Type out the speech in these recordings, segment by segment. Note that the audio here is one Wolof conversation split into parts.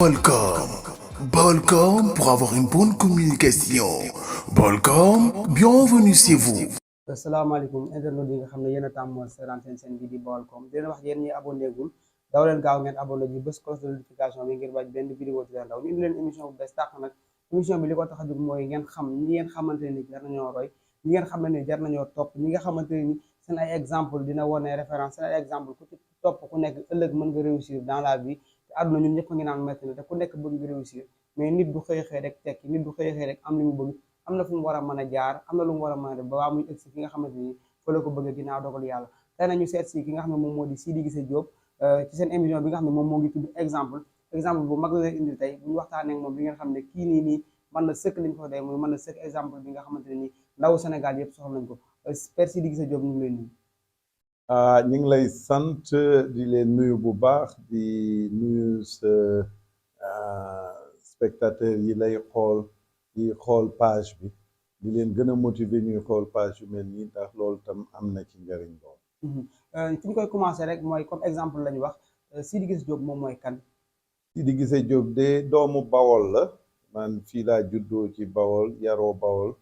Balcom. Balcom pour avoir une bonne communication. Balcom, bienvenue chez vous. asalaamaaleykum internet yi nga xam ne yéen a tàmm seetaan seen bi di Baolcom di leen wax yéen ñi abonné gul daw leen gaaw ngeen abonné ji bés cloche de notification bi ngir bañ benn vidéo ci leen daw ñu indi leen émission bu bees tàq nag émission bi li ko tax a jóg mooy ngeen xam ñi ngeen xamante ni jar nañoo roy ñi ngeen xam ne jar nañoo topp ñi nga xamante ni seen ay exemple dina wane référence seen ay exemple ku ci topp ku nekk ëllëg mën nga réussir dans la vie te àdduna ñun ñëpp a ngi naan métti na te ku nekk bëgg nga réussir mais nit du xëy xëy rek tekki nit du xëy xëy rek am li mu bëgg am na fu mu war a mën a jaar am na lu mu war a mën a def ba waa muy egsi fi nga xamante ni fa la ko bëgg ginnaaw dogal yàlla tey nañu seet si ki nga xam ne moom moo di Sidy Guissé Diop ci seen émission bi nga xam ne moom moo ngi tudd exemple bu mag la leen indi tey bu ñu waxtaanee ak moom li ngeen xam ne kii nii mën na sëkk liñ ko dee mooy mën na sëkk exemple bi nga xamante ne nii ndaw Sénégal yëpp soxla nañ ko Père Sidy Guissé Diop ñu ngi lay nuyu. ñu ngi lay sant di leen nuyu bu baax di nuyu sa spectateur yi lay xool di xool page bi di leen gën a motiver ñuy xool page yu mel nii ndax loolu tam am na ci njëriñ lool. fi ñu koy commencé rek mooy comme exemple la ñu wax Sidy Guissé Diop moom mooy kan. Sidy Guissé Diop de doomu Bawol la man fii laa juddoo ci Bawol yaroo Bawol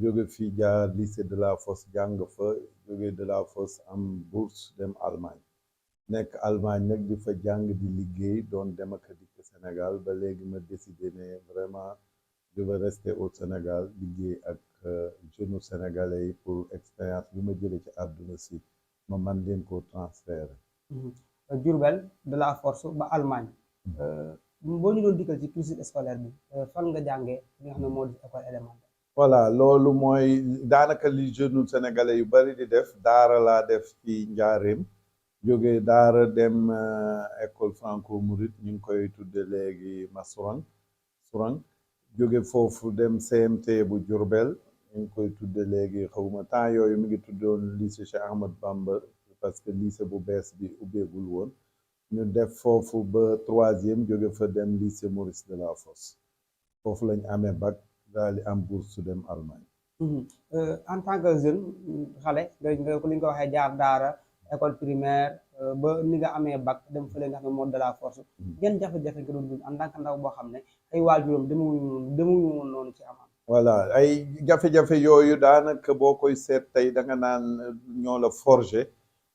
jóge fii jaar lycée de la Fosse jàng fa jóge de la Fosse am bourse dem Allemagne nekk Allemagne nag di fa jàng di liggéey doon dem ak dikk Sénégal ba léegi ma décidé ne vraiment je vais rester au Sénégal liggéey ak jeunes sénégalais yi pour expérience bi ma jëlee ci àdduna si ma man leen koo transférer. Diourbel de la Force ba Allemagne boo ñu doon dikkal ci cursus scolaire bi fan nga jàngee li nga xam ne moo di école élémentaire. voilà loolu mooy daanaka li jeunes sénégalais yu bari di def daara laa def ci njaareem jóge daara dem école franco mouride ñu ngi koy tudde léegi Masourang jóge foofu dem CMT bu Diourbel ñu ngi koy tudde léegi xawma temps yooyu mi ngi tuddoon lycée Cheikh Ahmad Bamba parce que lycée bu bees bi ubbeegul woon ñu def foofu ba troisième jóge fa dem lycée Maurice Delafosse foofu lañ amee bac daal di am bourse dem Allemagne. En tant que jeune xale nga li nga ko waxee jaar daara école primaire ba ni nga amee bac dem fële nga xam ne mode de la force yan jafe-jafe nga doon dund en tant que ndaw boo xam ne ay waajuram demuñu woon noonu ci am. voilà ay jafe-jafe yooyu daanaka boo koy seet tey da nga naan ñoo la forger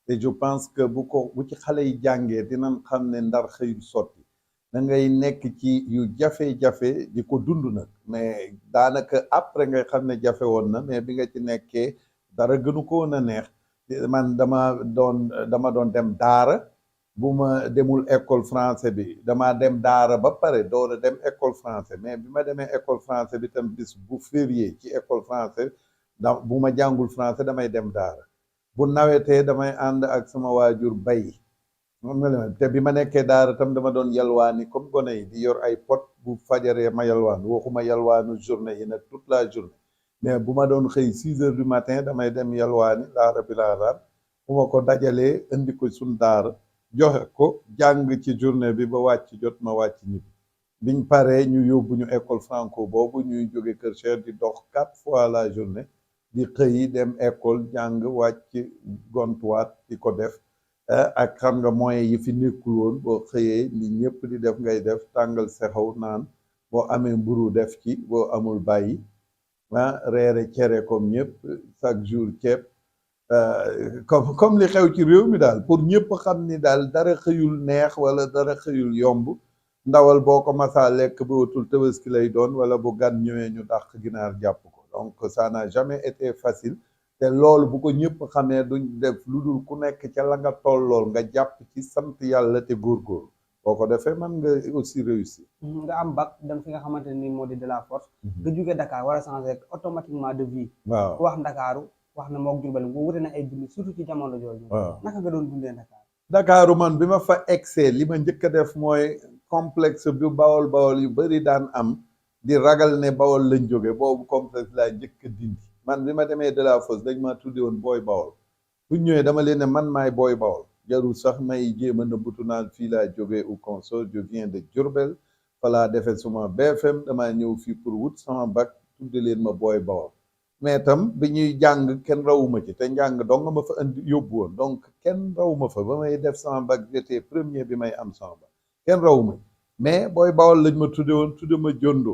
te je pense que bu ci xale yi jàngee dinañ xam ne ndar xëyul sotti. da ngay nekk ci yu jafe-jafe di ko dund nag mais daanaka après nga xam ne jafe woon na mais bi nga ci nekkee dara gënu ko woon a neex man dama doon dem daara bu ma demul école français bi dama dem daara ba pare doon dem école français mais bi ma demee école français bi tam bis bu férié ci école français bu ma jàngul français damay dem daara bu nawetee damay ànd ak sama waajur bay te bi ma nekkee daara tam dama doon yalwaani comme gone yi di yor ay pot bu fajaree ma yalwaan waxuma yalwaanu journée yi nag toute la journée mais bu ma doon xëy 6 heures du matin damay dem yalwaani daara bi laa daan bu ma ko dajalee indi ko suñ daara joxe ko jàng ci journée bi ba wàcc jot ma wàcc ñibbi biñ paree ñu yóbbu ñu école franco boobu ñuy jóge Kër Cheikh di dox 4 fois la journée di xëy dem école jàng wàcc gontuwaat di ko def ak xam nga moyens yi fi nekkul woon boo xëyee li ñëpp di def ngay def tàngal sexaw naan boo amee mburu def ci boo amul bàyyi reere cere comme ñëpp chaque jour ceeb comme li xew ci réew mi daal pour ñëpp xam ni daal dara xëyul neex wala dara xëyul yomb ndawal boo ko masaa lekk ba wutul Tabaski lay doon wala bu gan ñëwee ñu dàq ginaar jàpp ko donc ça n'a jamais été facile te loolu bu ko ñëpp xamee duñ def lu dul ku nekk ca la nga tollool nga jàpp ci sant yàlla te góorgóorlu boo ko defee man nga aussi réussir. nga am bac dem fi nga xamante ni moo di de la force. nga jógee Dakar war a changer automatiquement de vie. waaw ku wax Ndakaaru wax na moog Jurbel bu wute na ay dund surtout ci jamono jooju. waaw naka nga doon dundee Dakar. Dakaaru man bi ma fa egsee li ma njëkk a def mooy complexe bi bawol yu bari daan am di ragal ne bawol lañ jóge boobu complexe laa njëkk a dindi. man bi ma demee de la Fosse dañ ma tudde woon booy bawol bu ñëwee dama leen ne man maay booy bawol jarul sax may jéem a nëbbutu naan fii laa jógee ou consort je viens de Diourbel fa laa defee suma BFM damaa ñëw fii pour wut sama bac tudde leen ma booy bawol mais tam bi ñuy jàng kenn rawuma ci te njàng dong ma fa indi yóbbu woon donc kenn rawuma fa ba may def sama bac j'étais premier bi may am sama bac kenn rawuma mais booy bawol lañ ma tudde woon tudde ma jondo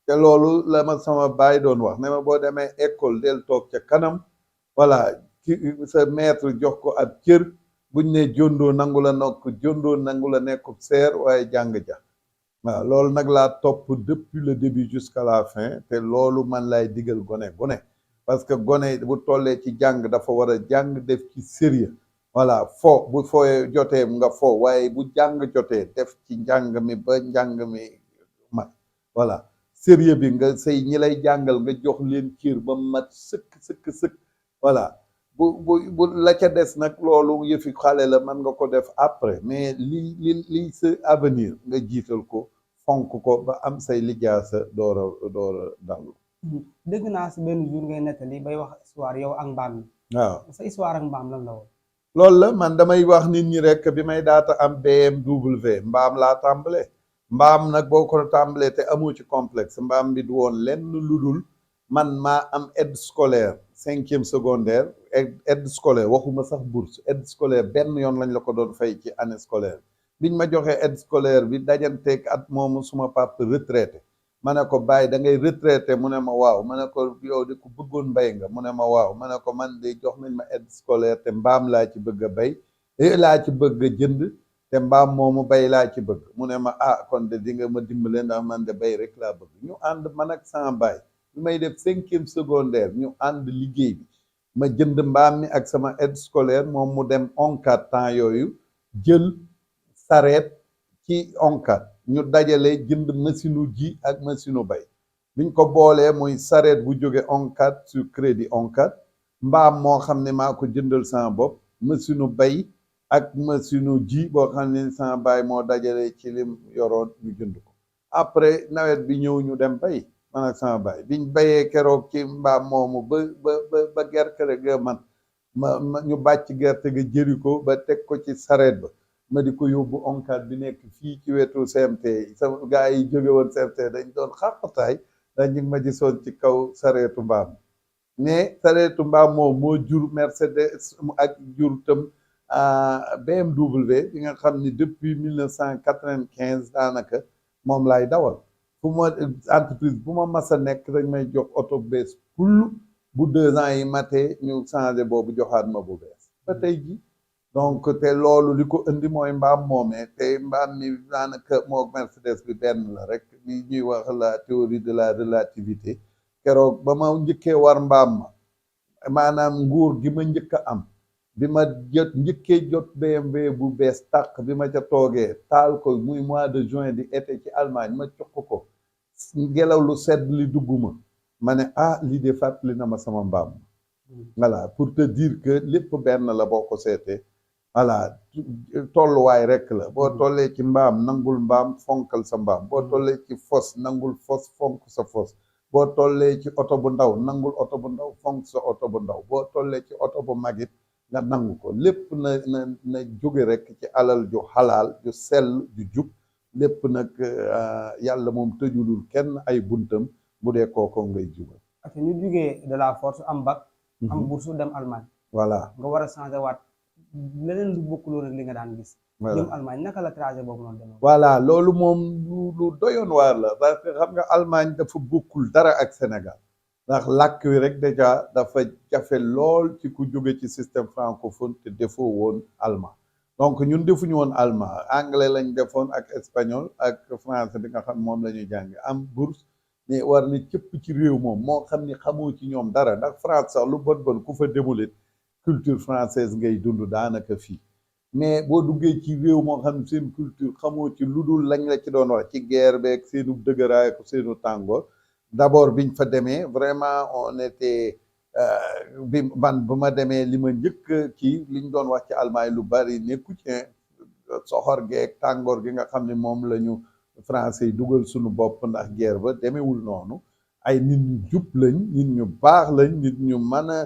te loolu la ma sama baay doon wax ne ma boo demee école del toog ca kanam voilà ki sa maître jox ko ab cër buñ ne jondoo nangu la nokk jondoo nangu la nekkub seer waaye jàng ja waaw loolu nag laa topp depuis le début jusqu'à la fin te loolu man lay digal gone parce que gone bu tollee ci jàng dafa war a jàng def ci sérieux voilà fo bu fooyee jotee nga fo waaye bu jàng jotee def ci njàng mi ba njàng mi mat voilà sérieux bi nga say ñi lay jàngal nga jox leen cër ba mat sëkk voilà bu la ca des nag loolu yëfi xale la mën nga ko def après mais li sa avenir nga jiital ko fonk ko ba am say lijaasa door a dal dégg naa si benn jour ngay nettali bay wax histoire yow ak mbaam mi waaw sa histoire ak mbaam lan la woon loolu la man damay wax nit ñi rek bi may daata am BMW mbaam laa tàmbale mbaam nag boo ko tàmbalee te amoo ci complexe mbaam bi du woon lenn lu dul man maa am aide scolaire 5e secondaire aide scolaire waxuma sax bourse aide scolaire benn yoon lañ la ko doon fay ci année scolaire biñ ma joxee aide scolaire bi dajanteeg at moomu suma papa retraité ma ne ko bàyyi da ngay retraité mu ne ma waaw ma ne ko yow de ku bëggoon mbay nga mu ne ma waaw ma ne ko man de jox nañ ma aide scolaire te mbaam laa ci bëgg a bay laa ci bëgg a jënd te mbaam moomu bay laa ci bëgg mu ne ma ah kon de di nga ma dimbale ndax man de bay rek laa bëgg ñu ànd man ak sama baay bi may def 5e secondaire ñu ànd liggéey bi ma jënd mbaam mi ak sama aide scolaire moom mu dem ONCAD temps yooyu jël sareet ci ONCAD ñu dajale jënd machine ji ak machine bay biñ ko boolee muy sareet bu jóge ONCAD sur crédit ONCAD mbaam moo xam ne maa ko jëndal sama bopp machine bay ak machine ji boo xam ne sama baay moo dajale ci lim yoroon ñu jënd ko après nawet bi ñëw ñu dem bay man ak sama baay biñ bayee keroog ci mbaam moomu ba gerte ga ma ñu bàcc gerte ga jëri ko ba teg ko ci sareet ba ma di ko yóbbu ONCAD bi nekk fii ci wetu CMT yi sama gars yi jóge woon CMT dañ doon xaqataay dañ ñu ngi ma gisoon ci kaw sareetu mbaam mais sareetu mbaam moom moo jur Mercedes ak jur tam BMW bi nga xam ni depuis 1995 daanaka moom laay dawal fu ma entreprise bu ma mas a nekk dañ may jox oto bees pull bu 2 ans yi matee ñu changé boobu joxaat ma bu bees ba tey ji donc te loolu li ko indi mooy mbaam moomee te mbaam mi daanaka moo Mercedes bi benn la rek li ñuy wax la théorie de la relativité keroog ba ma njëkkee war mbaam ma maanaam nguur gi ma njëkk a am bi ma njëkkee jot BMW bu bees tàq bi ma ca toogee taal ko muy mois de juin di été ci Allemagne ma jox ko ngelaw lu sedd li dugguma ma ne ah lii de fàttali na ma sama mbaam voilà pour te dire que lépp benn la boo ko seetee voilà tolluwaay rek la boo tollee ci mbaam nangul mbaam fonkal sa mbaam boo tollee ci fos nangul fos fonk sa fos boo tollee ci oto bu ndaw nangul oto bu ndaw fonk sa oto bu ndaw boo tollee ci oto bu magit nga nangu ko lépp na jóge rek ci alal ju xalaal ju sell ju jub lépp nag yàlla moom tëjulul kenn ay buntam bu dee kooko ngay jubal ak ñu jugee de la force am bac am bourse dem Allemagne voilà nga war a changé waat leneen lu bokkuloo rek li nga daan gis voilà jëm Allemagne naka la trajet boobu noonu demee voilà loolu moom lu doyoon waar la parce que xam nga Allemagne dafa bokkul dara ak Sénégal ndax làkk wi rek déjà dafa jafe lool ci ku jóge ci système francophone te defoo woon allemand donc ñun defuñu woon allemand anglais lañ defoon ak espagnol ak français bi nga xam moom la ñuy jàng am bourse mais war ni cëpp ci réew moom moo xam ni xamoo ci ñoom dara ndax France sax lu bon ku fa demulit culture française ngay dund daanaka fii mais boo duggee ci réew moo xam seen culture xamoo ci lu dul lañ la ci doon wax ci guerre beeg seenu dëgëraay ak seenu tàngoor d'abord biñ fa demee vraiment on était bi man bu ma demee li ma njëkk kii liñ doon wax ci Allemagne lu bari nekku ci soxor geeg tàngoor gi nga xam ne moom la ñu français yi dugal suñu bopp ndax guerre ba demewul noonu ay nit ñu jub lañ nit ñu baax lañ nit ñu mën a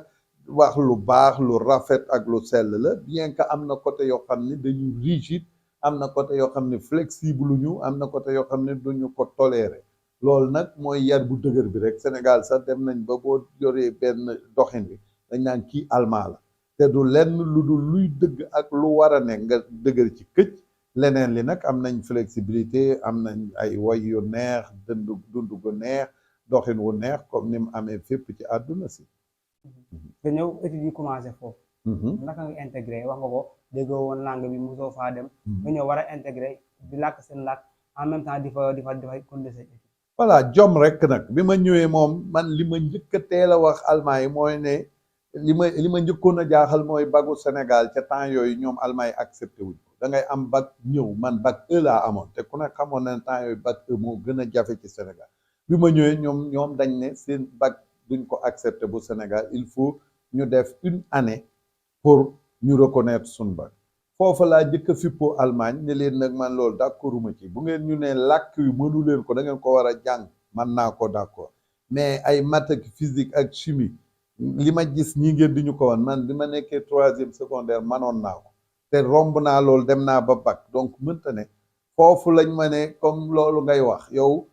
wax lu baax lu rafet ak lu sell la bien que am na côté yoo xam ne dañu rigide am na côté yoo xam ne flexible ñu am na côté yoo xam ne duñu ko tolérer loolu nag mooy yar bu dëgër bi rek Sénégal sax dem nañ ba boo yoree benn doxin bi dañ naan kii allemand la te du lenn lu dul luy dëgg ak lu war a ne nga dëgër ci këcc leneen li nag am nañ flexibilité am nañ ay way yu neex dund gu neex doxin wu neex comme ni mu amee fépp ci àdduna si. nga ñëw études yi commencé foofu. naka nga intégré wax nga ko déggoo woon langue bi mosoo faa dem. nga ñëw war a intégré di làkk seen làkk en même temps di fa continuer say études. voilà jom rek nag bi ma ñëwee moom man li ma njëkk a teel a wax allemand yi mooy ne li ma njëkkoon a jaaxal mooy bagu Sénégal ca temps yooyu ñoom allemand yi accepté wuñ ko da ngay am bac ñëw man bac E laa amoon te ku ne xamoon na temps yooyu bac E moo gën a jafe ci Sénégal bi ma ñëwee ñoom dañ ne seen bac duñ ko accepté bu Sénégal il faut ñu def une année pour ñu reconnaître suñ bac foofu laa jëkk a fippoo Allemagne ne leen nag man loolu d'accorduma ci bu ngeen ñu ne làkk yu mënu leen ko da ngeen ko war a jàng man naa ko d'accord mais ay maths ak physique ak chimie li ma gis ñii ngeen di ñu ko woon man bi ma nekkee troisième secondaire manoon naa ko te romb naa loolu dem naa ba bac donc mënta ne foofu lañ ma ne comme loolu ngay wax yow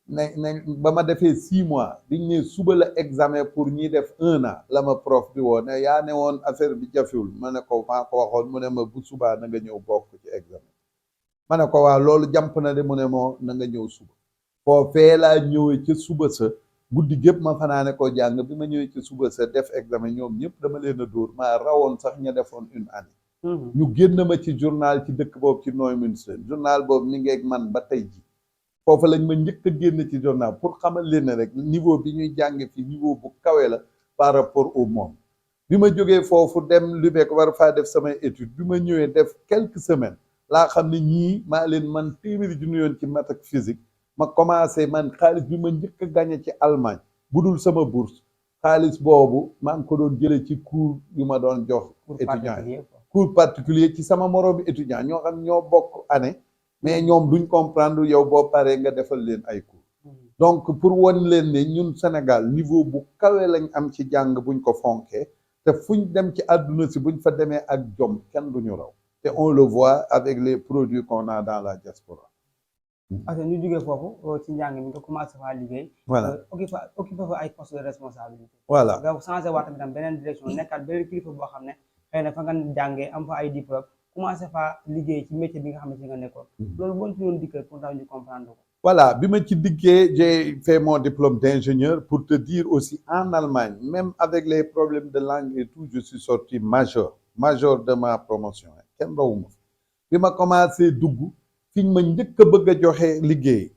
nañ ba ma defee 6 mois biñ ne suba la examen pour ñi def 1 an la ma prof bi woo ne yaa ne woon affaire bi jafewul ma ne ko maa ko waxoon mu ne ma bu subaa na nga ñëw bokk ci examen ma ne ko waaw loolu jàmp na de mu ne moo na nga ñëw suba foofee laa ñëwee ca suba sa guddi gépp ma fanaane ko jàng bi ma ñëwee ca suba sa def examen ñoom ñëpp dama leen a dóor maa rawoon sax ña defoon 1 année ñu génn ma ci journal ci dëkk boobu ci Neumünster journal boobu mi ngi ak man ba tey ji foofu lañ ma njëkk a génn ci journal pour xamal leen ne rek niveau bi ñuy jànge fi niveau bu kawe la par rapport au monde bi ma jógee foofu dem Lübeck war faa def samay étude bi ma ñëwee def quelques semaines laa xam ne ñii maa leen man téeméeri junni yoon ci maths ak physique ma commencé man xaalis bi ma njëkk a gagné ci Allemagne bu dul sama bourse xaalis boobu maa ngi ko doon jëlee ci cours yu ma doon jox étudiants yi cours particulier ci sama moroomi étudiant ñoo xam ñoo bokk année mais ñoom duñ comprendre yow boo paree nga defal leen ay cours donc pour won leen ne ñun Sénégal niveau bu kawe lañ am ci jàng buñ ko fonkee te fuñ dem ci àdduna si buñ fa demee ak jom kenn duñu raw te on le voit avec les produits qu'on a dans la diaspora. parce que ñu jógee foofu ci njàng mi nga commencé faa liggéey. voilà occupé fa ay postes de responsabilité. voilà nga changé waat tamit beneen direction nekkaat beneen kilifa boo xam ne xëy na fa nga jàngee am fa ay diplôme commencé fa liggéey ci métier bi nga xam ne ci nga nekkoon. loolu boo ci doon dikkal pour ndaw ñu comprendre ko. voilà bi ma ci dikkee j'ai fait mon diplôme d'ingénieur pour te dire aussi en Allemagne même avec les problèmes de langue et tout je suis sorti major de ma promotion kenn rawuma bi ma commencé dugg fiñ ma njëkk a bëgg a joxe liggéey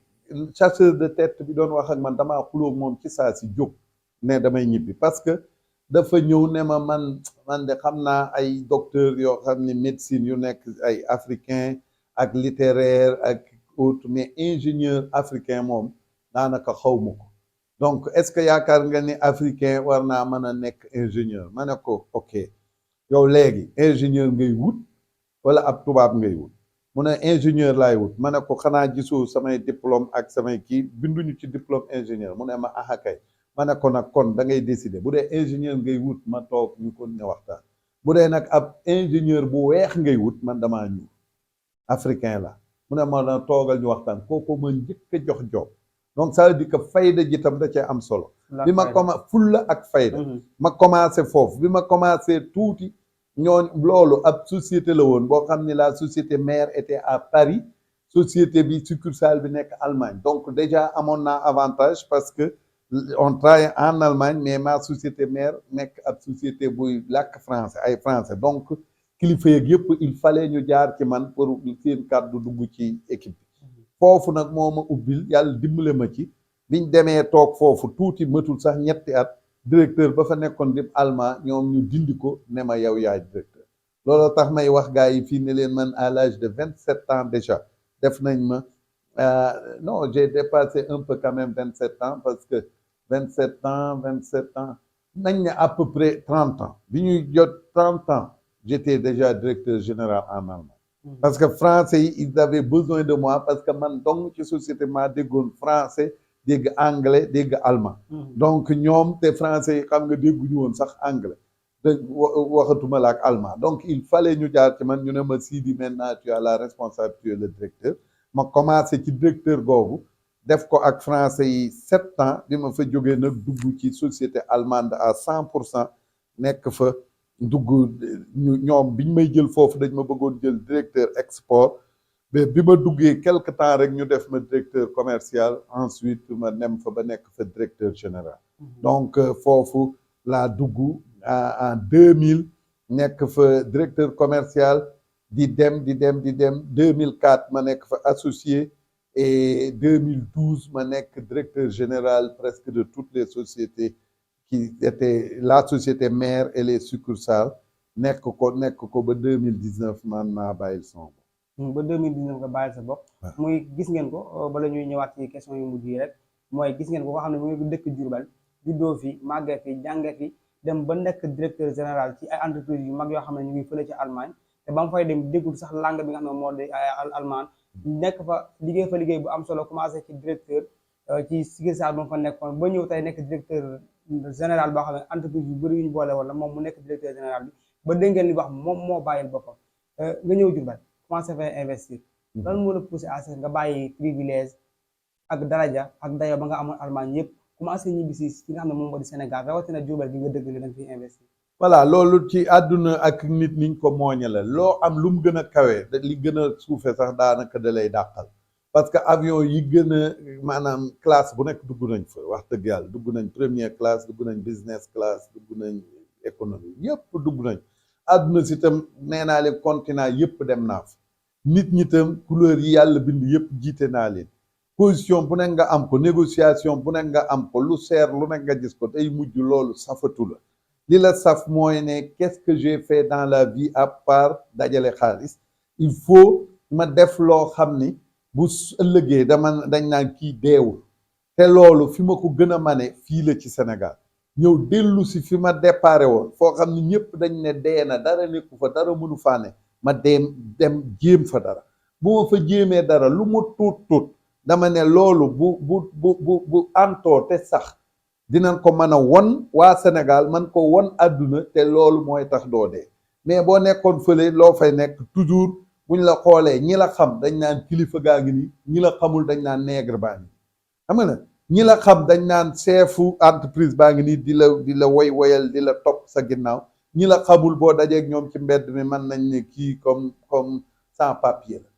chasseur de tête bi doon wax ak man damaa xuloo moom ci saa si jóg ne damay ñibbi parce que dafa ñëw ne ma man de xam naa ay docteur yoo xam ne médecine yu nekk ay africain ak littéraire ak autre mais ingénieur africain moom daanaka xaw ma ko donc est-ce que yaakaar nga ni africain war naa mën a nekk ingénieur ma ne ko ok yow léegi ingénieur ngay wut wala ab tubaab ngay wut mu ne ingénieur laay wut ma ne ko xanaa gisoo samay diplôme ak samay kii binduñu ci diplôme ingénieur mu ne ma kay ma ne ko nag kon da ngay décider bu dee ingénieur ngay wut ma toog ñu ko ne waxtaan bu dee nag ab ingénieur bu weex ngay wut man damaa ñuul africain la mu ne ma na toogal ñu waxtaan kooku ma njëkk a jox job donc ça veut dire que fayda ji tam da cee am solo bi ma fulla ak fayda ma commencé foofu bi ma commencé tuuti ñooñ loolu ab société la woon boo xam ne la société mère était à Paris société bi succursale bi nekk Allemagne donc déjà amoon naa avantage parce que on travaille en Allemagne mais ma société mère nekk ab société buy làkk français ay français donc kilifa yeeg yëpp il fallait ñu jaar ci man pour seen kàddu dugg ci équipe bi foofu nag moo ma ubbil yàlla dimbale ma ci biñ demee toog foofu tuuti matul sax ñetti at directeur ba fa nekkoon di allemand ñoom ñu dindi ko ne ma yow yaay directeur looloo tax may wax gars yi fii ne leen man à l'âge de 27 ans déjà def nañ ma non j'ai dépassé un peu quand même 27 ans parce que 27 ans nañ ne à peu près 30 ans bi ñuy jot 30 ans j'étais déjà directeur général en Allemagne parce que français yi ils avaient besoin de moi parce que man dong ci société maa déggoon français dégg anglais dégg allemand donc ñoom te français yi xam nga dégguñu woon sax anglais te waxatuma la ak allemand donc il fallait ñu jaar ci man ñu ne ma Sidi maintenant tu as la responsabilité tu es le directeur ma commencé ci directeur googu def ko ak français yi 7 ans bi ma fa jógee nag dugg ci société allemande à 100% nekk fa dugg ñoom biñ may jël foofu dañ ma bëggoon jël directeur export mais bi ma duggee quelque temps rek ñu def ma directeur commercial ensuite ma nem fa ba nekk fa directeur général donc foofu laa dugg en 2000 nekk fa directeur commercial di dem 2004 ma nekk fa associé et 2012 ma nekk directeur général presque de toutes les sociétés qui étaient la société mère et les succursales nekk ko ba 2019 man maa bàyyil sama bopp. ba 2019 nga bàyyil sa bopp. muy gis ngeen ko bala ñuy ñëwaat ci question yu mujj yi rek mooy gis ngeen ko nga xam ne mu ngi dëkk Diourbel juddoo fi màggee fi jàngee fi dem ba nekk directeur général ci ay entreprises yu mag yoo xam ne ñu ngi fële ci Allemagne te ba mu fay dem déggul sax langue bi nga xam ne moo di allemand nekk fa liggéey bu am solo commencé ci directeur ci succursale ba mu fa nekkoon ba ñëw tey nekk directeur général boo xam ne entreprise yu bëri yu ñu boole wala moom mu nekk directeur général bi ba dégg ngeen li wax moom moo bàyyil boppam nga ñëw Diourbel commencé fay investir lan moo la poussé à ce nga bàyyi privilège ak daraja ak dayo ba nga amoon Allemagne yëpp commencé ñibbisi ci nga xam ne moom moo di Sénégal rawatina Diourbel gi nga dëgg li da nga fiy investir. voilà loolu ci àdduna ak nit niñ ko mooñe la loo am lu mu gën a kawe li gën a suufe sax daanaka da lay dàqal parce que avion yi gën a maanaam classe bu nekk dugg nañ fa wax dëgg yàlla dugg nañ première classe dugg nañ business class dugg nañ économie yëpp dugg nañ àdduna si tam nee naa leen continent yëpp dem naa fa nit ñi tam couleur yi yàlla bind yëpp jiite naa leen position bu nekk nga am ko négociation bu nekk nga am ko lu seer lu nekk nga gis ko tey mujj loolu safatu la li la saf mooy ne qu'est-ce que j'ai fait dans la vie à part dajale xaalis il faut ma def loo xam ni bu ëllëgee dañ naan kii deewul te loolu fi ma ko gën a mane fii la ci Sénégal ñëw dellu si fi ma déparé woon foo xam ne ñëpp dañ ne dee na dara nekku fa dara mënu faa ne ma dem jéem fa dara bu ma fa jéemee dara lu mu tuut dama ne loolu bu antoo te sax dinañ ko mën a won waa Sénégal man ko won àdduna te loolu mooy tax doo dee mais boo nekkoon fële loo fay nekk toujours buñ la xoolee ñi la xam dañ naan kilifa gaa ngi nii ñi la xamul dañ naan nègre baa ngi xam nga ñi la xam dañ naan chefu entreprise baa ngi nii di la woyal di la topp sa ginnaaw ñi la xamul boo dajeeg ñoom ci mbedd mi mën nañ ne kii comme sans papier la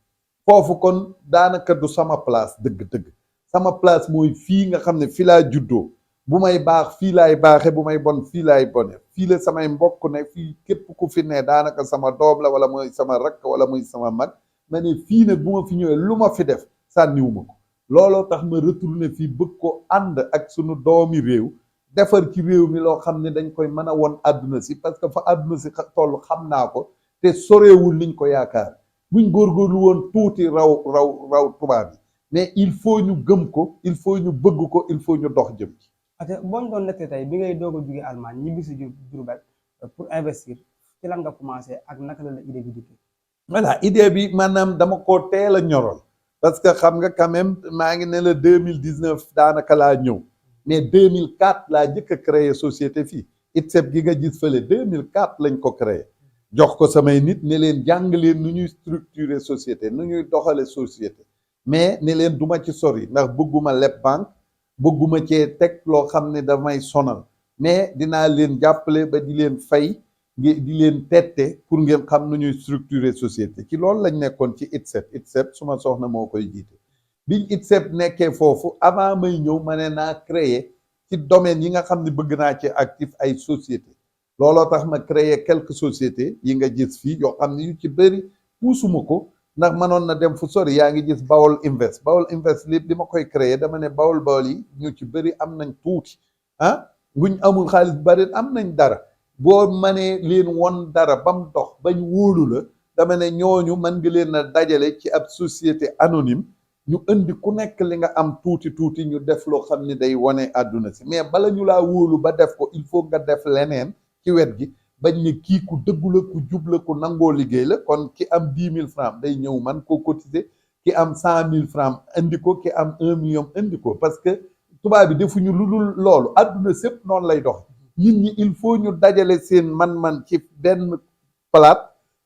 foofu kon daanaka du sama place dëgg-dëgg sama place mooy fii nga xam ne fii laa juddoo bu may baax fii laay baaxe bu may bon fii laay bone fii la samay mbokk ne fii képp ku fi ne daanaka sama doom la wala muy sama rakk wala muy sama mag ma ne fii nag bu ma fi ñëwee lu ma fi def sànniwuma ko looloo tax ma retourné fii bëgg ko ànd ak sunu doomi réew defar ci réew mi loo xam ne dañ koy mën a won àdduna si parce que fa àdduna si toll xam naa ko te sorewul niñ ko yaakaar buñ góorgóorlu woon tuuti raw tubaab yi mais il faut ñu gëm ko il faut ñu bëgg ko il faut ñu dox jëm ci ate boo ñu doon nekk tey bi ngay doog a jógee Allemagne ñibbi si Diourbel pour investir ci lan nga commencé ak naka la idée bi dikkee voilà idée bi maanaam dama ko teel a ñoroon parce que xam nga quand même maa ngi ne la 2019 daanaka laa ñëw mais 2004 laa njëkk a créé société fii ITSEP gi nga gis fële 2004 lañ ko créé jox ko samay nit ne leen jàng leen nu ñuy structurer société nu ñuy doxale société mais ne leen duma ci sori ndax bëgguma leb banque bëgguma cee teg loo xam ne damay sonal mais dinaa leen jàppale ba di leen fay di leen tette pour ngeen xam nu ñuy structurer société ci loolu lañ nekkoon ci ITSEP suma soxna moo koy jiite biñ ITSEP nekkee foofu avant may ñëw ma ne naa créer ci domaine yi nga xam ne bëgg naa ci actif ay société looloo tax ma créer quelques sociétés yi nga gis fii yoo xam ne yu ci bëri puusuma ko ndax mënoon na dem fu sori yaa ngi gis Bawol Invest li ma koy créer dama ne Bawol yi ñu ci bëri am nañ tuuti buñ amul xaalis bari am nañ dara boo mënee leen won dara ba mu dox bañ wóolu la dama ne ñooñu mën nga leen a dajale ci ab société anonyme ñu indi ku nekk li nga am tuuti ñu def loo xam ne day wane àdduna si mais bala ñu laa wóolu ba def ko il faut nga def leneen ci wet gi bañ ne kii ku dëggu la ku jub la ku nangoo liggéey la kon ki am 10 000 francs day ñëw man ko cotiser ki am 100 000 francs indi ko ki am 1 million indi ko parce que tubaab bi defuñu lu dul loolu àdduna sépp noonu lay dox nit ñi il faut ñu dajale seen man-man ci benn plate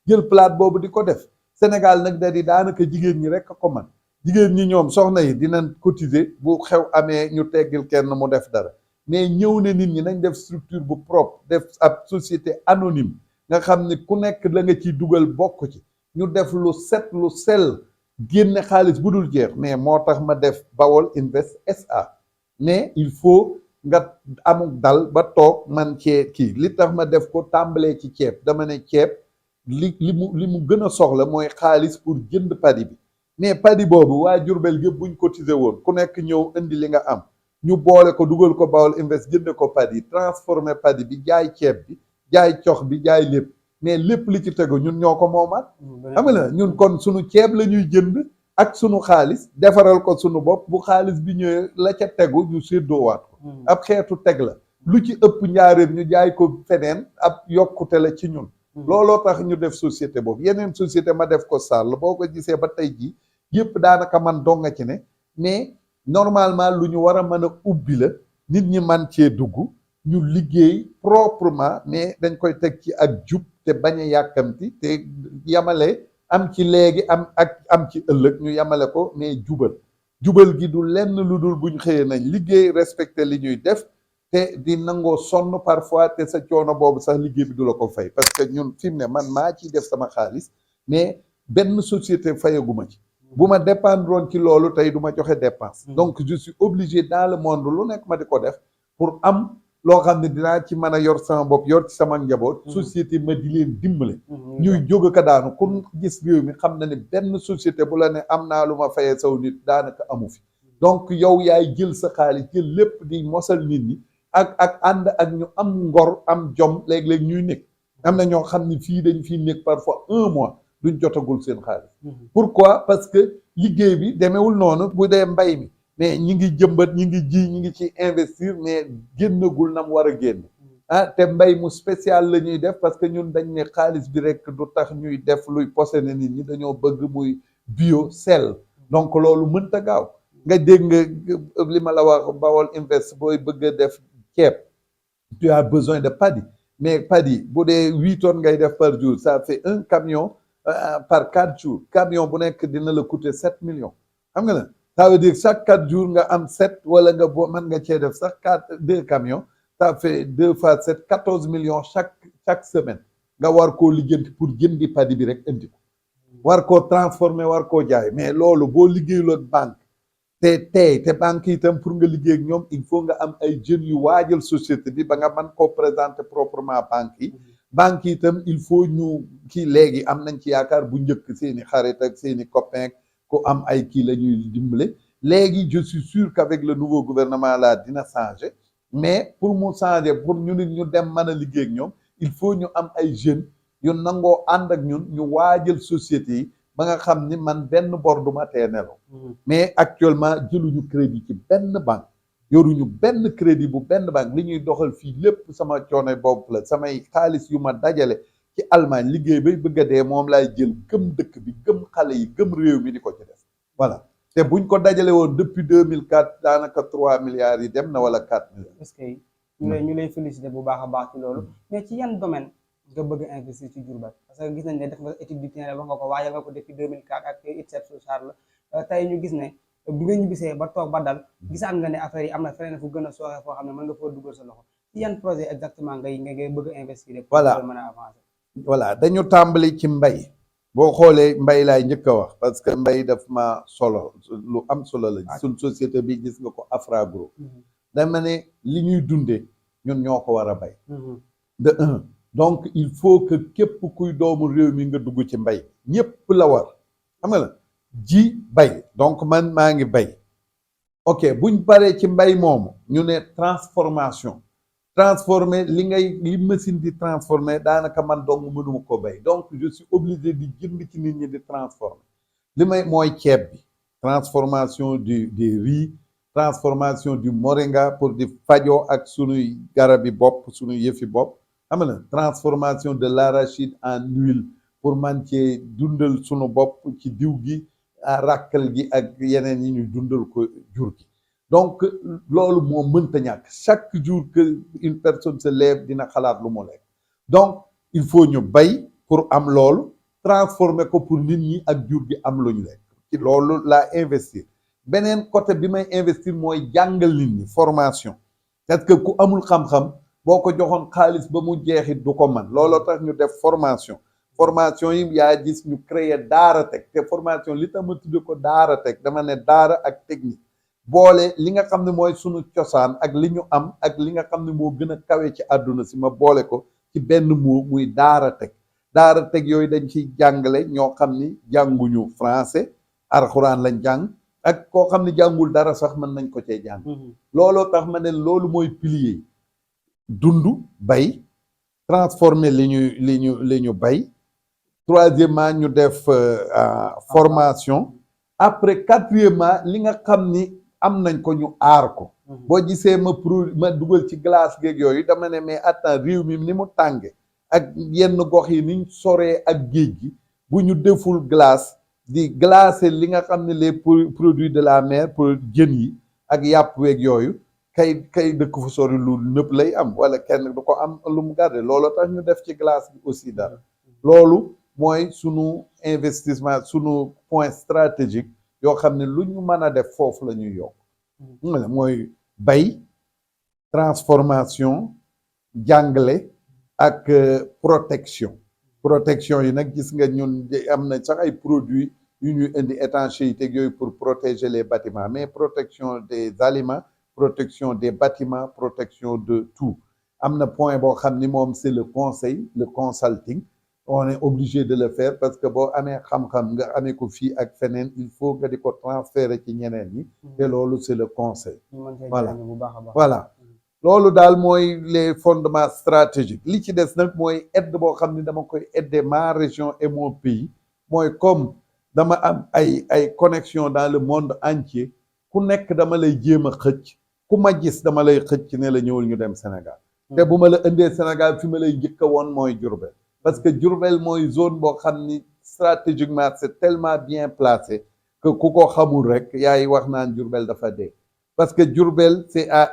jël plate boobu di ko def Sénégal nag da di daanaka jigéen ñi rek a ko man jigéen ñi ñoom soxna yi dinañ cotiser bu xew amee ñu teggil kenn mu def dara mais ñëw ne nit ñi nañ def structure bu propre def ab société anonyme nga xam ne ku nekk la nga ciy dugal bokk ci ñu def lu set lu sell génne xaalis bu dul jeex mais moo tax ma def Bawol Invest SA mais il faut nga amuk dal ba toog man cee kii li tax ma def ko tàmbalee ci ceeb dama ne ceeb li mu gën a soxla mooy xaalis pour jënd padi bi mais padi boobu waa Jurbel yëpp buñ cotiser woon ku nekk ñëw indi li nga am ñu boole ko dugal ko Bawol Invest jënd ko padi transformer padi bi jaay ceeb bi jaay cox bi jaay lépp mais lépp li ci tegu ñun ñoo ko moomaat xam nga ñun kon sunu ceeb la ñuy jënd ak sunu xaalis defaral ko sunu bopp bu xaalis bi ñëwee la ca tegu ñu séddoowaat ko ab xeetu teg la lu ci ëpp njaareem ñu jaay ko feneen ab yokkute la ci ñun looloo tax ñu def société boobu yeneen société ma def ko sàll boo ko gisee ba tey jii yëpp daanaka man donga ci ne mais normalement lu ñu war a mën a ubbi la nit ñi man cee dugg ñu liggéey proprement mais dañ koy teg ci ak jub te bañ a yàkkamti te yamale am ci léegi am ci ëllëg ñu yamale ko mais jubal gi du lenn lu dul buñ xëyee nañ liggéey respecté li ñuy def te di nangoo sonn parfois te sa coono boobu sax liggéey bi du la ko fay parce que ñun fi mu ne man maa ciy def sama xaalis mais benn société fayaguma ci bu ma dépendroon ci loolu tey du ma joxe dépense donc je suis obligé dans le monde lu nekk ma di ko def pour am loo xam ne dinaa ci mën a yor sama bopp yor ci sama njaboot société ma di leen dimbale ñuy jóg ka daanu kun gis réew mi xam na ne benn société bu la ne am naa lu ma fayee saw nit daanaka amu fi donc yow yaay jël sa xaalis jël lépp di mosal nit ñi ak ànd ak ñu am ngor am jom léeg-léeg ñuy nekk am na ñoo xam ne fii dañ fii nekk parfois 1 mois duñ jotagul seen xaalis pourquoi parce que liggéey bi demewul noonu bu dee mbay mi mais ñi ngi jëmbat ñi ngi ji ñi ngi ci investir mais génnagul nam war a génn te mbay mu spécial la ñuy def parce que ñun dañ ne xaalis bi rek du tax ñuy def luy posséder nit ñi dañoo bëgg muy bio sell donc loolu mënta gaaw nga dégg nga li ma la wax Bawol Invest booy bëgg a def ceeb tu as besoin de padi mais padi bu dee 8 tonnes ngay def par jour ça fait un camion par 4 jours camion bu nekk dina la coûter 7 millions xam nga la ça veut dire chaque 4 jours nga am 7 wala nga boo mën nga cee def sax 2 camions ça fait 2 fois 7 14 millions chaque semaine nga war koo lijjanti pour jëndi padi bi rek indi ko war koo transformer war koo jaay mais loolu boo liggéeyul ak banque te banque itam pour nga liggéey ak ñoom il faut nga am ay jeunes yu waajal société bi ba nga mën koo présenter proprement banque yi itam il faut ñu kii léegi am nañ ci yaakaar bu njëkk seeni xarit ak seeni copain ku am ay kii la ñuy dimbale léegi je suis sûr qu'avec le nouveau gouvernement là dina changer mais pour mu changer pour ñu nit ñu dem mën a liggéey ak ñoom il faut ñu am ay jeunes yu nangoo ànd ak ñun ñu waajal société yi ba nga xam ni man benn bor du ma tee nelaw mais actuellement jëluñu crédit ci benn banque yoruñu benn crédit bu benn banque li ñuy doxal fii lépp sama coono bopp la samay xaalis yu ma dajale ci Allemagne liggéey bay bëgg a dee moom laay jël gëm dëkk bi gëm xale yi gëm réew mi di ko ci def voilà te buñ ko dajale woon depuis 2004 daanaka 3 milliards yi dem na wala 4 milliards. est-ce que ñu lay féliciter bu baax a baax ci loolu mais ci yan domaine nga bëgg a investir ci Diourbel parce que gis nañ ne def nga étude du terrain wax nga ko waajal nga ko depuis 2004 ak ITSEP Charles tey ñu gis ne bi nga ñibbisee ba toog ba dal gisaan nga ne affaire yi am na feneen fu gën a sooxee foo xam ne mën nga foo dugal sa loxo ci yan projet exactement ngay bëgg a investir pour mën a avancer. voilà dañu tàmbali ci mbay boo xoolee mbay laay njëkk a wax parce que mbay daf ma solo lu am solo la suñ société bi gis nga ko Afragro dama ne li ñuy dundee ñun ñoo ko war a bay de un donc il faut que képp kuy doomu réew mi nga dugg ci mbay ñépp la war xam nga la ji bay donc man maa ngi bay ok buñ paree ci mbay moomu ñu ne transformation transformer li machine di transformer daanaka man dong mënuma ko bay donc je suis obligé di jënd ci nit ñi di transformer li may mooy ceeb bi transformation du riz transformation du moringa pour di fajoo ak sunuy garabi bopp sunuy yëfi bopp xam nga transformation de l'arachide en huile pour man cee dundal sunu bopp ci diw gi ràkkal gi ak yeneen yi ñu dundal ko jur gi donc loolu moo mënta ñàkk chaque jour que une personne se lève dina xalaat lu mu lekk donc il faut ñu bay pour am loolu transformer ko pour nit ñi ak jur gi am lu ñu lekk ci loolu laa investir beneen côté bi may investir mooy jàngal nit ñi formation parce que ku amul xam-xam boo ko joxoon xaalis ba mu jeexit du ko man looloo tax ñu def formation formation yi yaa gis ñu créer daara teg te formation li tax ma tudde ko daara teg dama ne daara ak technique boole li nga xam ne mooy sunu cosaan ak li ñu am ak li nga xam ne moo gën a kawe ci àdduna si ma boole ko ci benn mot muy daara teg yooyu dañ ciy jàngale ñoo xam ni jànguñu français alxuraan lañ jàng ak koo xam ne jàngul dara sax mën nañ ko cee jàng looloo tax ma ne loolu mooy pilier dund bay transformer li ñu bay troisièmement ñu def formation après quatrièmement li nga xam ni am nañ ko ñu aar ko boo gisee ma dugal ci glace géeg yooyu dama ne mais attends réew mi ni mu tànge ak yenn gox yi niñ soree ak géej gi bu ñu deful glace di glacer li nga xam ne les produits de la mer pour jën yi ak yàpp weeg yooyu kay dëkk fu sori lu nëpp lay am wala kenn du ko am lu mu garde loolu tax ñu def ci glace bi aussi dara loolu mooy sunu investissement sunu point stratégique yoo xam ne lu ñu mën a def foofu la ñuy yokk mooy bay transformation jàngale ak protection yi nag gis nga ñun am na sax ay produits yu ñuy indi étanchéité yooyu pour protéger les bâtiments mais protection des aliments protection des bâtiments protection de tout am na point boo xam ni moom c'est le conseil le consulting on est obligé de le faire parce que boo amee xam-xam nga amee ko fii ak feneen il faut nga di ko transférer ci ñeneen ñi te loolu c'est le conseil voilà loolu daal mooy les fondements stratégiques li ci des nag mooy aide boo xam ni dama koy aider ma région et mon pays mooy comme dama am ay connexion dans le monde entier ku nekk dama lay jéem a xëcc ku ma gis dama lay xëcc ne la ñëwul ñu dem Sénégal te bu ma la indee Sénégal fi ma lay njëkk a woon mooy Diourbel parce que Diourbel mooy zone boo xam ni stratégiquement c'est tellement bien placé que ku ko xamul rek yaay wax naan Diourbel dafa dee parce que Diourbel c'est à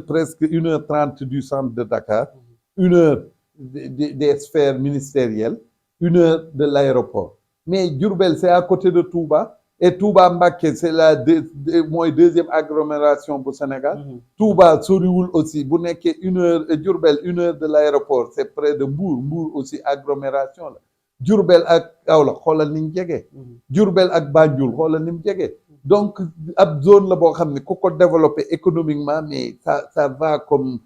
presque 1h30 du centre de Dakar 1h des sphères ministérielles 1h de l'aéroport mais Diourbel c'est à côté de Touba et Touba Mbacké c'est mooy deuxième agglomération bu Sénégal Touba soriwul aussi bu nekkee 1h Diourbel 1h de l'aéroport c'est près de Mbour aussi agglomération la Diourbel ak Kaolack xoolal ni mu jege Diourbel ak Banjul xoolal ni mu jege donc ab zone la boo xam ne ku ko développer économiquement mais ça va comme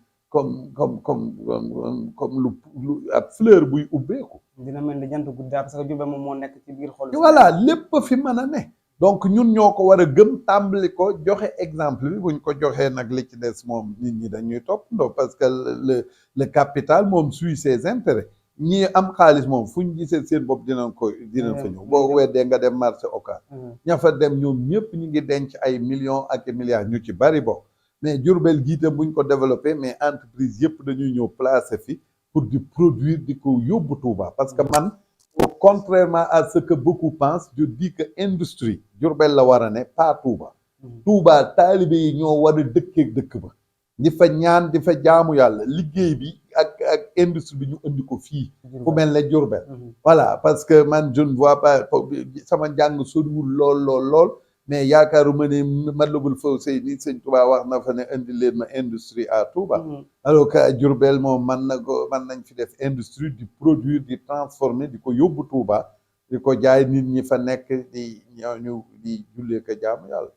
lu ab fleur buy ubbeeku dina mel ni jant guddi parce que Diourbel moom moo nekk ci biir xol voilà lépp fi mën a ne donc ñun ñoo ko war a gëm tàmbali ko joxe exemple bi buñ ko joxee nag li ci des moom nit ñi dañuy toppandoo parce que le capital moom suit ses intérêts ñi am xaalis moom fu ñu gisee seen bopp dinañ fa ñëw boo weddee nga dem marché Ocass ña fa dem ñoom ñëpp ñu ngi denc ay millions ak milliards ñu ci bari bokk mais Diourbel gii tam buñ ko développé mais entreprise yëpp dañuy ñëw placer fi pour di produire di ko yóbbu Touba parce que man contrairement à ce que beaucoup pensent je dis que industrie Diourbel la war a ne pas Touba Touba taalibe yi ñoo war a dëkkeek dëkk ba di fa ñaan di fa jaamu yàlla liggéey bi ak industrie bi ñu indi ko fii fu mel ne Diourbel voilà parce que man je ne vois pas sama njàng soriwul lool mais yaakaaruma ne Matlabul Fawzayni Sëñ Touba wax na fa ne indi leen ma industrie à Touba alors que Diourbel moom mën nañ fi def industrie di produire di transformer di ko yóbbu Touba di ko jaay nit ñi fa nekk di ñooñu di jullee ko jaamu yàlla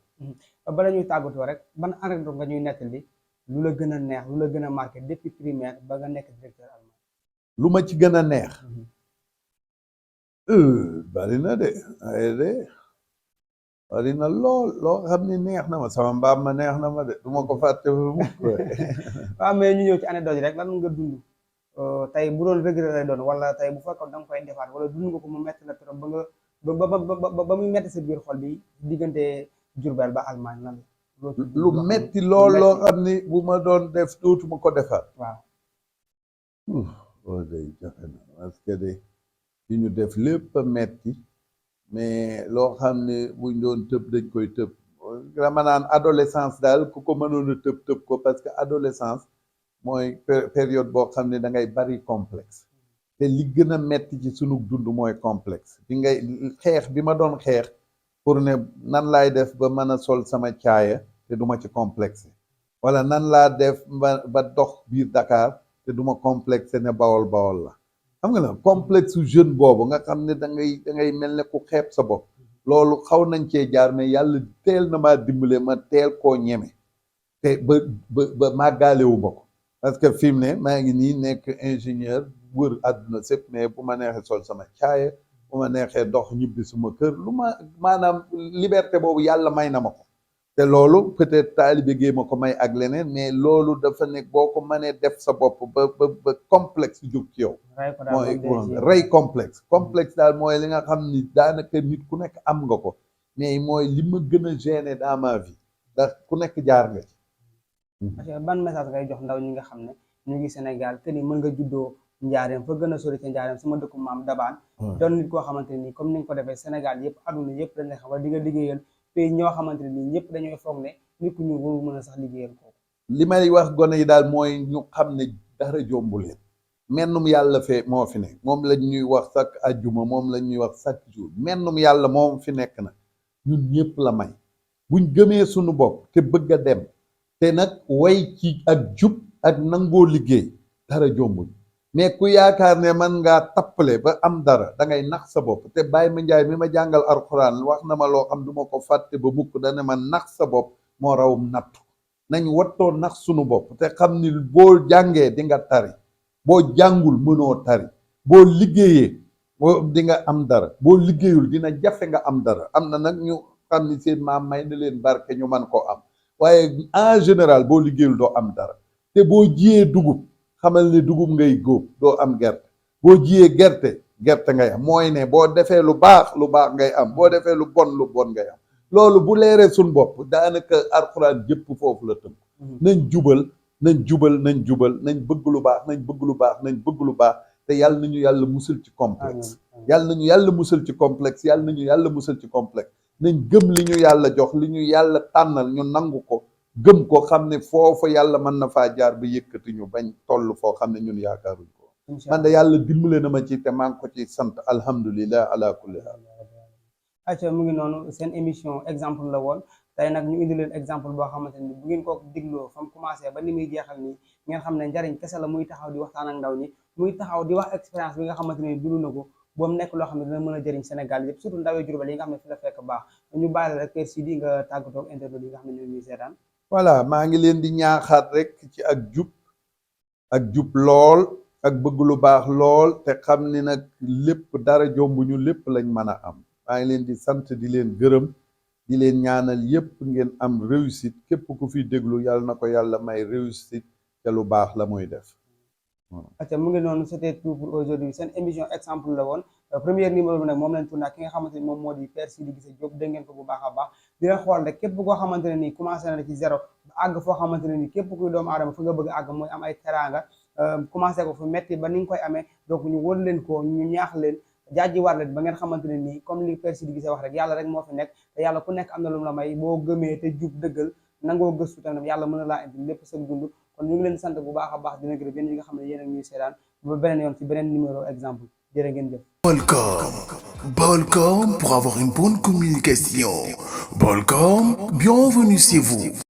bala ñuy tàggatoo rek ban anecdote nga ñuy nettali lu la gën a neex lu la gën a marqué depuis primaire ba nga nekk directeur allemand lu ma ci gën a neex bari na de bari na lool loo xam ni neex na ma sama mbaam ma neex na ma de du ma ko fàtte mukk waaw mais ñu ñëw ci anecdote yi rek lan nga dund tey bu doon regret lay doon wala tey bu fekkoon da nga koy defaat wala dund nga ko mu metti la trop ba muy metti sa biir xol bi diggante Diourbel ba Allemagne lan lu metti lool loo xam ni bu ma doon def dootuma ko defaat waaw loolu day jafe na parce que de li ñu def lépp a metti mais loo xam ne buñ doon tëb dañ koy tëb dama naan adolescence daal ku ko mënoon a tëb ko parce que adolescence mooy période boo xam ne da ngay bari complexe te li gën a metti ci sunu dund mooy complexe bi ngay xeex bi ma doon xeex pour ne nan laay def ba mën a sol sama caaya te duma ci complexe wala nan laa def ba dox biir Dakar te duma complexe ne bawol la xam nga la complexe jeune boobu nga xam ne da ngay mel ne ku xeeb sa bopp loolu xaw nañ cee jaar mais yàlla teel na maa dimbale ma teel koo ñeme te ba màggaalewu ma ko parce que fi mu ne maa ngi nii nekk ingénieur wër àdduna sépp mais bu ma neexee sol sama caaya bu ma neexee dox ñibbi suma kër lu ma maanaam liberté boobu yàlla may na ma ko te loolu peut-être taalibe gee ma ko may ak leneen mais loolu dafa nekk boo ko mënee def sa bopp ba complexe jóg ci yow mooy rey complexe daal mooy li nga xam ni daanaka nit ku nekk am nga ko mais mooy li ma gën a gêné dans ma vie ndax ku nekk jaar nga ci ban message ngay jox ndaw ñi nga xam ne ñu ngi Sénégal te ni mën nga juddoo njaareem fa gën a sori ca njaareem sama dëkku maam Dabaan doon nit koo xamante nii comme ni nga ko defee Sénégal yëpp aduna yëpp dañ lay xam wala di nga liggéeyal pays ñoo xamante ne nii ñëpp dañooy foog ne nit ku ñu waru mën a sax liggéeyal kooku li may wax gone yi daal mooy ñu xam ne dara jombu leen mennum yàlla fee moo fi nekk moom lañ ñuy wax chaque ajjuma moom lañ ñuy wax chaque jour mennum yàlla moom fi nekk na ñun ñëpp la may buñ gëmee suñu bopp te bëgg a dem te nag way ci ak jub ak nangoo liggéey dara jombul mais ku yaakaar ne man ngaa tappale ba am dara da ngay nax sa bopp te Baye Mandiaye mi ma jàngal alxuraan wax na ma loo xam du ma ko fàtte ba mukk dana ma nax sa bopp moo rawum nattu nañ wattoo nax sunu bopp te xam ni boo jàngee di nga tari boo jàngul mënoo tari boo liggéeyee di nga am dara boo liggéeyul dina jafe nga am dara am na nag ñu xam ni seen maam may na leen barke ñu man koo am waaye en général boo liggéeyul doo am dara te boo jiyee dugub xamal ne dugub ngay góob doo am gerte boo jiyee gerte ngay am mooy ne boo defee lu baax ngay am boo defee lu bon ngay am loolu bu leeree suñ bopp daanaka alxuraan jëpp foofu la tënk nañ jubal nañ bëgg lu baax nañ bëgg lu baax te yàlla nañu yàlla musal ci complexe yàlla nañu yàlla musal ci complexe nañ gëm li ñu yàlla jox li ñu yàlla tànnal ñu nangu ko gëm ko xam ne foofu yàlla mën na faa jaar ba yëkkati ñu bañ toll foo xam ne ñun yaakaaruñ ko man de yàlla dimbale na ma ci te maa ngi ko ci sant alhamdulilah ala kulli haal acca mu ngi noonu seen émission exemple la woon tey nag ñu indi leen exemple boo xamante ni bu ngeen ko digloo fa mu commencé ba ni muy jeexal nii ngeen xam ne njariñ kese la muy taxaw di waxtaan ak ndaw ñi muy taxaw di wax expérience bi nga xamante ni dund na ko boo mu nekk loo xam ne dina mën a jëriñ Sénégal yëpp surtout ndawee Jurbel yi nga xam ne fi la fekk baax ñu bàyyi rek Père Sidy nga tàggatoo internet yi nga xam ne ñoo ñuy seetaan voilà maa ngi leen di ñaaxaat rek ci ak jub lool ak bëgg lu baax lool te xam ni nag lépp dara jombuñu lépp lañ mën a am maa ngi leen di sant di leen gërëm di leen ñaanal yépp ngeen am réussite képp ku fi déglu yàlla na ko yàlla may réussite te lu baax la muy def acca mu ngi noonu c'était tout pour aujourd'hui seen émission exemple la woon première numéro bi nag moom lañ tourné ki nga xamante ni moom moo di Père Sidy Guissé Diop dégg ngeen ko bu baax a baax dina xool rek képp koo xamante ne nii commencé na ci zéro ba àgg foo xamante ne nii képp kuy doomu aadama fu nga bëgg àgg mooy am ay teraanga commencé ko fu metti ba ni nga koy amee donc ñu won leen ko ñu ñaax leen jaaji war leen ba ngeen xamante ne nii comme li Père Sidy Guissé wax rek yàlla rek moo fi nekk te yàlla ku nekk am na lu mu la may boo gëmee te jub dëggal nangoo gëstu tamit yàlla mën na laa indi lépp sa dund kon ñu ngi leen sant bu baax a baax dina gërëm yéen ñi nga xam ne yéen ak ñuy seetaan ba beneen yoon ci beneen numéro exemple jërë ngeen jëf Bolcom pour avoir une bonne communication. Bolcom, bienvenue chez vous.